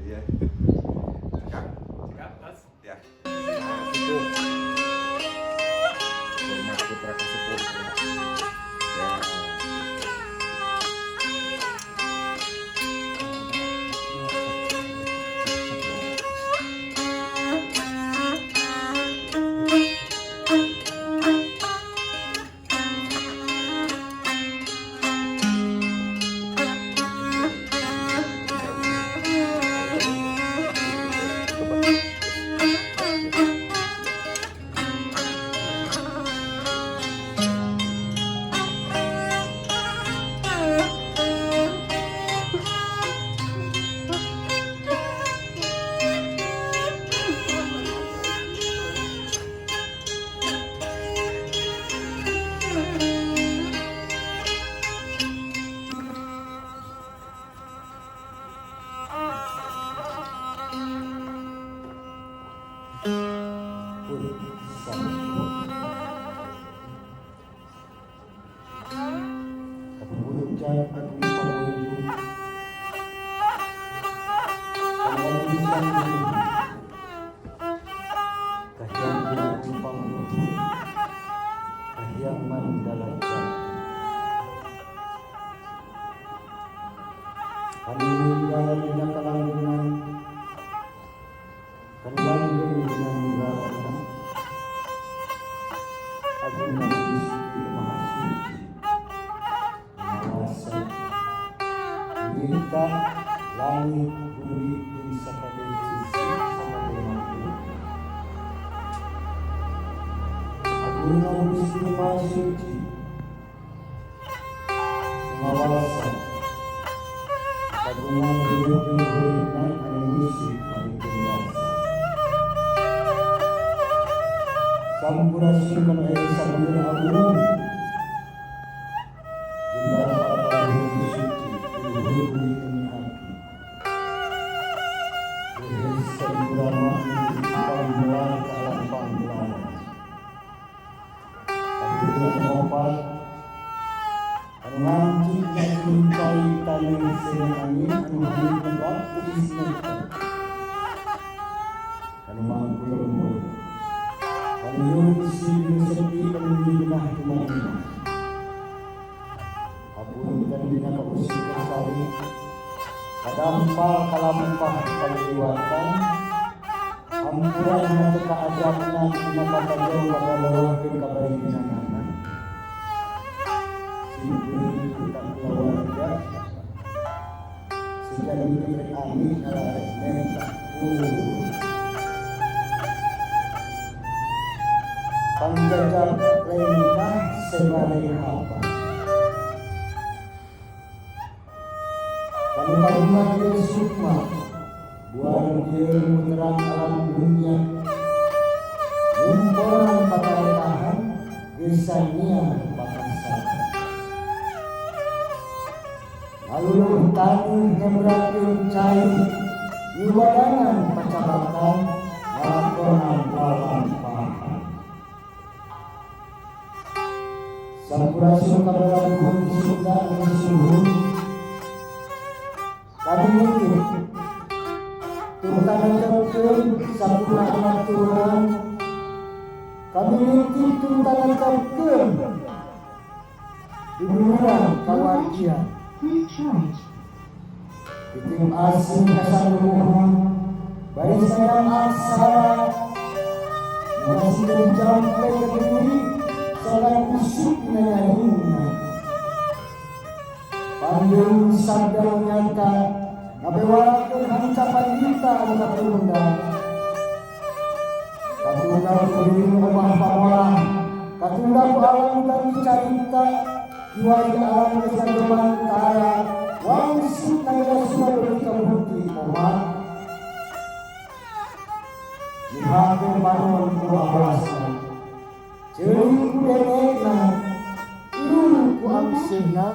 Iya. Cekap. Cekap, Mas. Ya. Sepuh. Hormat putra sepuh. Ya. Langit bumi jeung sakabeh isi sakabeh makhluk. Agunna Gusti Maha Suci, Sumawasa, kagungan hirup jeung huripna anu musik malikeun bangsa. Sampurasun kana aya sabudeureun agung jembar para kaluhur suci luhur bumi abdi. Luhur sampurana panggelar ka alam panggelaran. Kaluhur opat anu ngancik nyai taneuh seuneu angin anu hamil nebak isna anu mangku lembur anu nyun sing sepi anu dina tumaninah. Hapunten dina kausikan sari kadampal kalampah kaliwatan hampura dina teu kaajabna dina katajau kagalorohkeun ka baringanana. Simkuring kita kulawarga sejadi rek ami ngararek menta luhur. Pangjajab lengkah sebare haba. Kanu kagungan ieu sukma buar ieu muterang alam dunya ngumporan pataretahan geusania pakasahan. Laluluh tanuh nyembrakeun cai nyiwadangan pacabakan ngalakonan lalampahan. Sampurasun kabarabuhun di surga anu sisuhun. Kami mungkin turutana tepkeun sampurna anak turunan. Kami mungkin turutana tepkeun duluran kawargia. Kitim asing kasaluhun barisan aksara masih jampe kediri salah kusuk nyanyiina. Pandeung sabda nyata ngabewalakeun hancapan dita anu katunda. Katunda kuring omah pamolah ku alam dan carita kiwari alam geus bantara wangsit nagara Sunda beuki kabukti kumaha dihakeun banon ku awasna ceurik ku dedekna irung ku angseuhna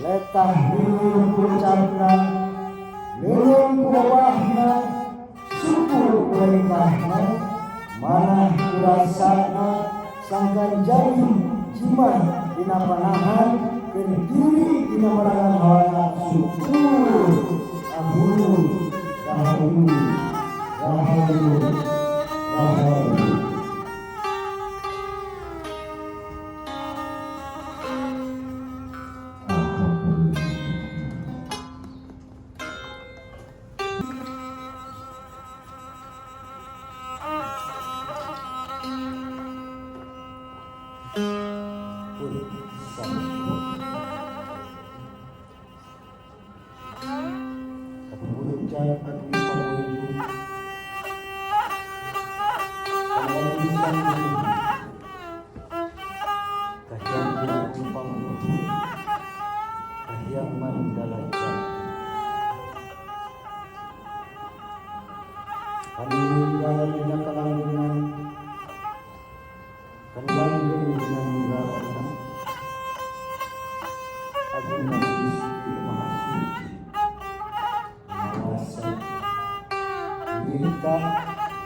letah lulur ku ucapna leuleum ku bawahna syukur ku lengkahna manah ku rasana sangkan jadi jimat dina panahan keur diri dina merangan hawa nafsu syukur rahayu rahayu rahayu rahayu.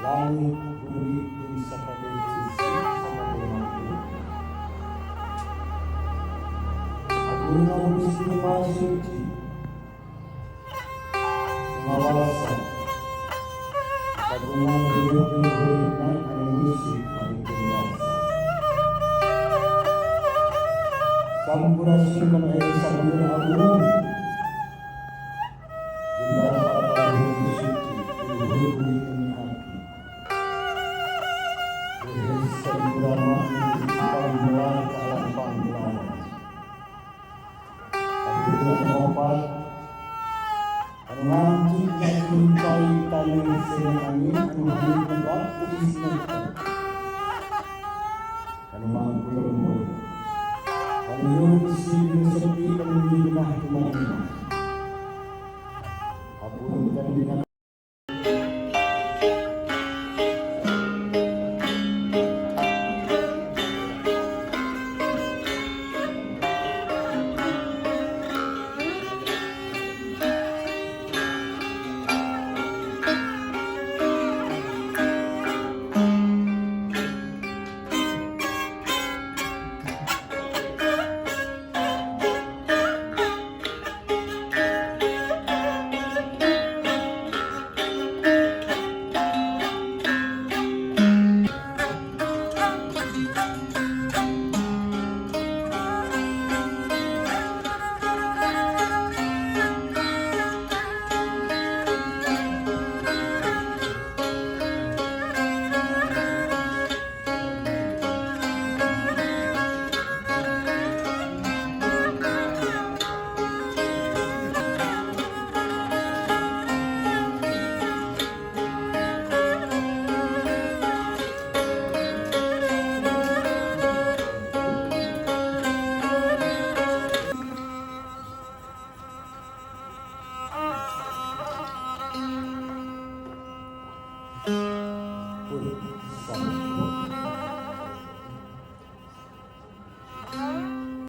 Langit bumi jeung sakabeh isi sakabeh makhluk. Agungna Gusti Maha Suci ngawasa kagungan hirup jeung huripna anu Gusti malikeun rasa. Sampurasun kana aya sabudeureun agung jendara para paluhur suci luhur bumi abdi.